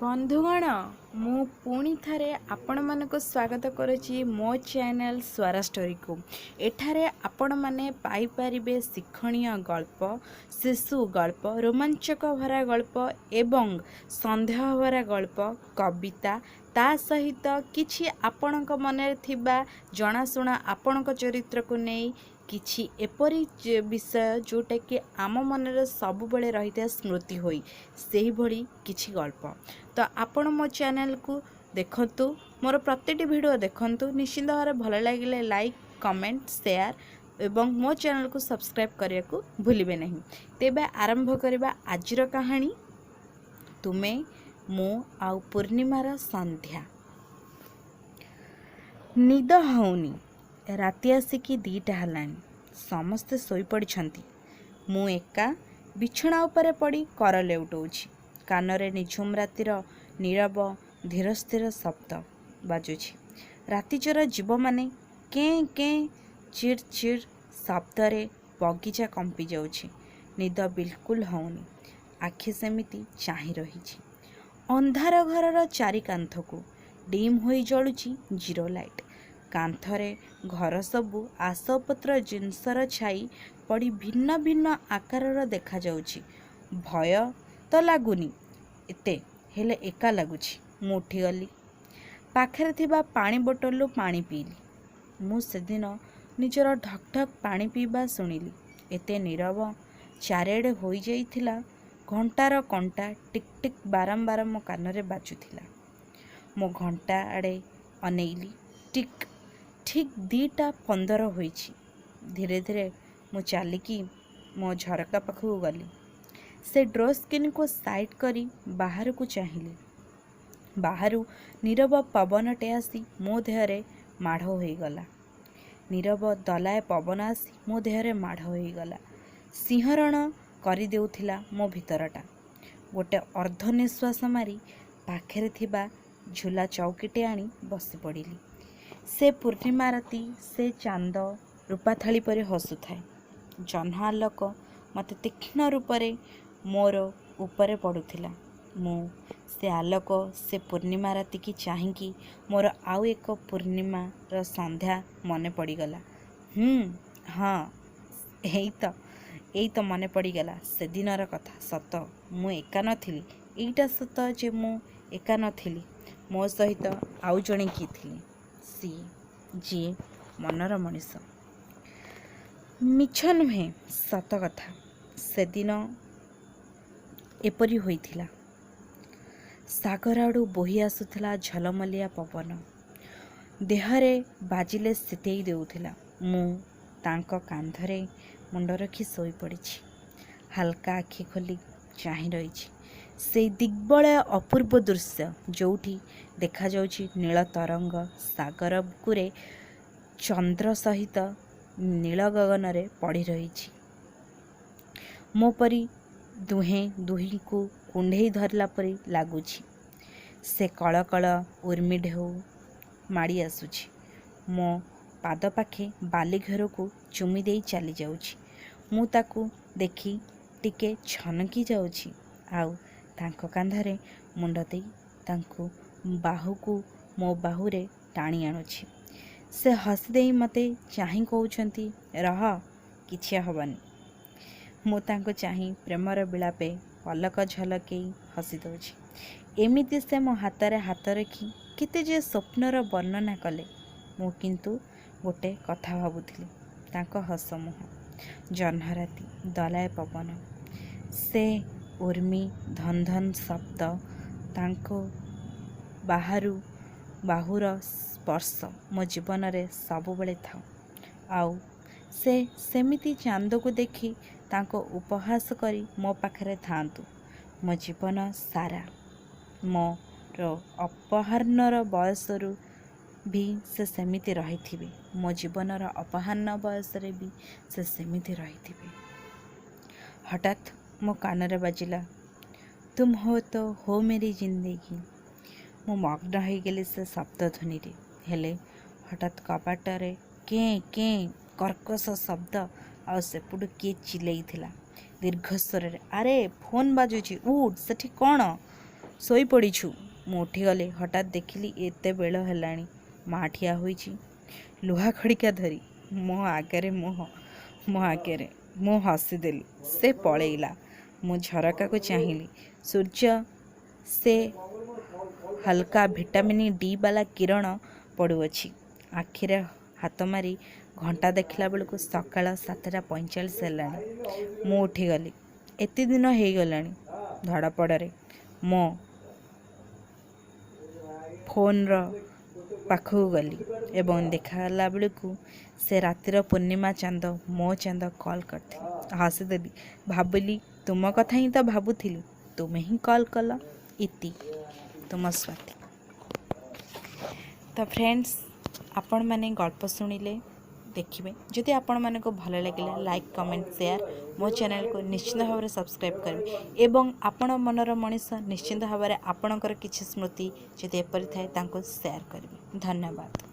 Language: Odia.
ବନ୍ଧୁଗଣ, ମୁଁ ପୁଣି ଥରେ ଆପଣମାନଙ୍କୁ ସ୍ୱାଗତ କରୁଛି ମୋ ଚ୍ୟାନେଲ୍ ସ୍ୱରା ଷ୍ଟୋରିକୁ। ଏଠାରେ ଆପଣମାନେ ପାଇପାରିବେ ଶିକ୍ଷଣୀୟ ଗଳ୍ପ, ଶିଶୁ ଗଳ୍ପ, ରୋମାଞ୍ଚକ ଭରା ଗଳ୍ପ ଏବଂ ସନ୍ଦେହ ଭରା ଗଳ୍ପ, କବିତା, ତା ସହିତ କିଛି ଆପଣଙ୍କ ମନରେ ଥିବା ଜଣାଶୁଣା ଆପଣଙ୍କ ଚରିତ୍ରକୁ ନେଇ କିଛି ଏପରି ବିଷୟ ଯେଉଁଟାକି ଆମ ମନରେ ସବୁବେଳେ ରହିଥାଏ ସ୍ମୃତି ହୋଇ, ସେହିଭଳି କିଛି ଗଳ୍ପ। ତ ଆପଣ ମୋ ଚ୍ୟାନେଲକୁ ଦେଖନ୍ତୁ, ମୋର ପ୍ରତିଟି ଭିଡ଼ିଓ ଦେଖନ୍ତୁ। ନିଶ୍ଚିନ୍ତ ଭାବରେ ଭଲ ଲାଗିଲେ ଲାଇକ୍, କମେଣ୍ଟ, ସେୟାର ଏବଂ ମୋ ଚ୍ୟାନେଲକୁ ସବସ୍କ୍ରାଇବ୍ କରିବାକୁ ଭୁଲିବେ ନାହିଁ। ତେବେ ଆରମ୍ଭ କରିବା ଆଜିର କାହାଣୀ, ତୁମେ, ମୁଁ ଆଉ ପୂର୍ଣ୍ଣିମାର ସନ୍ଧ୍ୟା। ନିଦ ହେଉନି। ରାତି ଆସିକି 2ଟା ହେଲାଣି। ସମସ୍ତେ ଶୋଇପଡ଼ିଛନ୍ତି। ମୁଁ ଏକା ବିଛଣା ଉପରେ ପଡ଼ି କର ଲେଉଟଉଛି। କାନରେ ନିଝୁମ ରାତିର ନୀରବ ଧୀରସ୍ଥିର ଶବ୍ଦ ବାଜୁଛି। ରାତିଚର ଜୀବମାନେ କେଁ କେଁ ଚିର୍ ଚିର୍ ଶବ୍ଦରେ ବଗିଚା କମ୍ପି ଯାଉଛି। ନିଦ ବିଲକୁଲ ହେଉନି। ଆଖି ସେମିତି ଚାହିଁ ରହିଛି ଅନ୍ଧାର ଘରର ଚାରି କାନ୍ଥକୁ। ଡିମ୍ ହୋଇ ଜଳୁଛି ଜିରୋ ଲାଇଟ୍। କାନ୍ଥରେ ଘର ସବୁ ଆସବାବପତ୍ର ଜିନିଷର ଛାଇ ପଡ଼ି ଭିନ୍ନ ଭିନ୍ନ ଆକାରର ଦେଖାଯାଉଛି। ଭୟ ତ ଲାଗୁନି ଏତେ, ହେଲେ ଏକା ଲାଗୁଛି। ମୁଁ ଉଠିଗଲି। ପାଖରେ ଥିବା ପାଣି ବୋଟଲରୁ ପାଣି ପିଇଲି। ମୁଁ ସେଦିନ ନିଜର ଢକ୍ ଢକ୍ ପାଣି ପିଇବା ଶୁଣିଲି। ଏତେ ନୀରବ ଚାରିଆଡ଼େ ହୋଇଯାଇଥିଲା, ଘଣ୍ଟାର କଣ୍ଟା ଟିକ୍ ଟିକ୍ ବାରମ୍ବାର ମୋ କାନରେ ବାଜୁଥିଲା। ମୁଁ ଘଣ୍ଟା ଆଡ଼େ ଅନେଇଲି। ଟିକ୍ ଠିକ୍ 2ଟା 15 ହୋଇଛି। ଧୀରେ ଧୀରେ ମୁଁ ଚାଲିକି ମୋ ଝରକା ପାଖକୁ ଗଲି। ସେ ଡୋର୍ ସ୍କ୍ରିନ୍କୁ ସାଇଡ଼୍ କରି ବାହାରକୁ ଚାହିଁଲି। ବାହାରୁ ନୀରବ ପବନଟେ ଆସି ମୋ ଦେହରେ ମାଡ଼ ହୋଇଗଲା। ନୀରବ ଦଲାଏ ପବନ ଆସି ମୋ ଦେହରେ ମାଡ଼ ହୋଇଗଲା। ଶିହରଣ କରିଦେଉଥିଲା ମୋ ଭିତରଟା। ଗୋଟେ ଅର୍ଦ୍ଧ ନିଶ୍ୱାସ ମାରି ପାଖରେ ଥିବା ଝୁଲା ଚଉକିଟେ ଆଣି ବସିପଡ଼ିଲି। ସେ ପୂର୍ଣ୍ଣିମା ରାତି, ସେ ଚାନ୍ଦ ରୂପାଥାଳି ପରି ହସୁଥାଏ। ଜହ୍ନ ଆଲୋକ ମୋତେ ତୀକ୍ଷ୍ଣ ରୂପରେ ମୋର ଉପରେ ପଡ଼ୁଥିଲା। ମୁଁ ସେ ଆଲୋକ, ସେ ପୂର୍ଣ୍ଣିମା ରାତିକି ଚାହିଁକି ମୋର ଆଉ ଏକ ପୂର୍ଣ୍ଣିମାର ସନ୍ଧ୍ୟା ମନେ ପଡ଼ିଗଲା। ହୁଁ, ହଁ, ଏଇ ତ, ଏଇ ତ ମନେ ପଡ଼ିଗଲା ସେଦିନର କଥା। ସତ, ମୁଁ ଏକା ନଥିଲି। ଏଇଟା ସତ ଯେ ମୁଁ ଏକା ନଥିଲି। ମୋ ସହିତ ଆଉ ଜଣେ କିଏ ଥିଲେ, ସିଏ ଯିଏ ମନର ମଣିଷ। ମିଛ ନୁହେଁ, ସତ କଥା। ସେଦିନ ଏପରି ହୋଇଥିଲା। ସାଗର ଆଡ଼ୁ ବୋହି ଆସୁଥିଲା ଝଲମଲିଆ ପବନ। ଦେହରେ ବାଜିଲେ ଶୀତେଇ ଦେଉଥିଲା। ମୁଁ ତାଙ୍କ କାନ୍ଧରେ ମୁଣ୍ଡ ରଖି ଶୋଇପଡ଼ିଛି। ହାଲକା ଆଖି ଖୋଲି ଚାହିଁ ରହିଛି ସେଇ ଦିଗ୍ବଳୟ ଅପୂର୍ବ ଦୃଶ୍ୟ, ଯୋଉଠି ଦେଖାଯାଉଛି ନୀଳ ତରଙ୍ଗ ସାଗର ବୁକୁରେ ଚନ୍ଦ୍ର ସହିତ ନୀଳ ଗଗନରେ ପଡ଼ି ରହିଛି। ମୋ ପରି ଦୁହେଁ ଦୁହିଁଙ୍କୁ କୁଣ୍ଢେଇ ଧରିଲା ପରି ଲାଗୁଛି। ସେ କଳକଳ ଉର୍ମି ଢେଉ ମାଡ଼ି ଆସୁଛି। ମୋ ପାଦ ପାଖେ ବାଲି ଘେରକୁ ଚୁମି ଦେଇ ଚାଲିଯାଉଛି। ମୁଁ ତାକୁ ଦେଖି ଟିକେ ଛନକି ଯାଉଛି ଆଉ ତାଙ୍କ କାନ୍ଧରେ ମୁଣ୍ଡ ଦେଇ ତାଙ୍କୁ ବାହୁକୁ ମୋ ବାହୁରେ ଟାଣି ଆଣୁଛି। ସେ ହସିଦେଇ ମୋତେ ଚାହିଁ କହୁଛନ୍ତି, ରହ, କିଛି ହେବନି। ମୁଁ ତାଙ୍କୁ ଚାହିଁ ପ୍ରେମର ବିଳାପେ ପଲକ ଝଲକେଇ ହସି ଦେଉଛି। ଏମିତି ସେ ମୋ ହାତରେ ହାତ ରଖି କେତେ ଯେ ସ୍ୱପ୍ନର ବର୍ଣ୍ଣନା କଲେ। ମୁଁ କିନ୍ତୁ ଗୋଟେ କଥା ଭାବୁଥିଲି। ତାଙ୍କ ହସ ମୁହଁ, ଜହ୍ନରାତି, ଦଲାଏ ପବନ, ସେ ଉର୍ମି ଧନ୍ ଧନ୍ ଶବ୍ଦ, ତାଙ୍କ ବାହୁର ସ୍ପର୍ଶ ମୋ ଜୀବନରେ ସବୁବେଳେ ଥାଉ। ଆଉ ସେ ସେମିତି ଚାନ୍ଦକୁ ଦେଖି ତାଙ୍କ ଉପହାସ କରି ମୋ ପାଖରେ ଥାଆନ୍ତୁ ମୋ ଜୀବନ ସାରା। ମୋର ଅପରାହ୍ନର ବୟସରୁ ବି ସେ ସେମିତି ରହିଥିବେ। ମୋ ଜୀବନର ଅପରାହ୍ନ ବୟସରେ ବି ସେ ସେମିତି ରହିଥିବେ। ହଠାତ୍ ମୋ କାନରେ ବାଜିଲା, ତୁମ୍ ହୋ ତୋ ହୋ ମେରି ଜିନ୍ଦଗି। ମୁଁ ମଗ୍ନ ହୋଇଗଲି ସେ ଶବ୍ଦ ଧ୍ୱନିରେ। ହେଲେ ହଠାତ୍ କବାଟରେ କେଁ କେଁ କର୍କଶ ଶବ୍ଦ ଆଉ ସେପଟୁ କିଏ ଚିଲେଇଥିଲା ଦୀର୍ଘସ୍ୱରରେ, ଆରେ, ଫୋନ୍ ବାଜୁଛି, ଉଠ୍, ସେଠି କ'ଣ? ଶୋଇପଡ଼ିଛୁ। ମୁଁ ଉଠିଗଲି। ହଠାତ୍ ଦେଖିଲି ଏତେ ବେଳ ହେଲାଣି। ମା ଠିଆ ହୋଇଛି ଲୁହା ଖଡ଼ିକା ଧରି ମୋ ଆଗରେ, ମୋ ଆଗରେ। ମୁଁ ହସିଦେଲି। ସେ ପଳେଇଲା। ମୁଁ ଝରକାକୁ ଚାହିଁଲି। ସୂର୍ଯ୍ୟ ସେ ହାଲକା ଭିଟାମିନ୍ ଡି ବାଲା କିରଣ ପଡ଼ୁଅଛି। ଆଖିରେ ହାତ ମାରି ଘଣ୍ଟା ଦେଖିଲା ବେଳକୁ ସକାଳ 7:45 ହେଲାଣି। ମୁଁ ଉଠିଗଲି। ଏତେ ଦିନ ହେଇଗଲାଣି। ଧଡ଼ପଡ଼ରେ ମୋ ଫୋନ୍ର ପାଖକୁ ଗଲି ଏବଂ ଦେଖାଗଲା ବେଳକୁ ସେ ରାତିର ପୂର୍ଣ୍ଣିମା ଚାନ୍ଦ, ମୋ ଚାନ୍ଦ କଲ୍ କରିଥିଲେ। ହସିଦେଲି। ଭାବିଲି ତୁମ କଥା ହିଁ ତ ଭାବୁଥିଲି, ତୁମେ ହିଁ କଲ୍ କଲ। ଇତି, ତୁମ ସ୍ୱାତି। ତ ଫ୍ରେଣ୍ଡସ୍, ଆପଣମାନେ ଗଳ୍ପ ଶୁଣିଲେ, ଦେଖିବେ। ଯଦି ଆପଣମାନଙ୍କୁ ଭଲ ଲାଗିଲା, ଲାଇକ୍, କମେଣ୍ଟ, ସେୟାର, ମୋ ଚ୍ୟାନେଲକୁ ନିଶ୍ଚିନ୍ତ ଭାବରେ ସବସ୍କ୍ରାଇବ୍ କରିବେ ଏବଂ ଆପଣ ମନର ମଣିଷ ନିଶ୍ଚିନ୍ତ ଭାବରେ ଆପଣଙ୍କର କିଛି ସ୍ମୃତି ଯଦି ଏପରି ଥାଏ, ତାଙ୍କୁ ସେୟାର କରିବେ। ଧନ୍ୟବାଦ।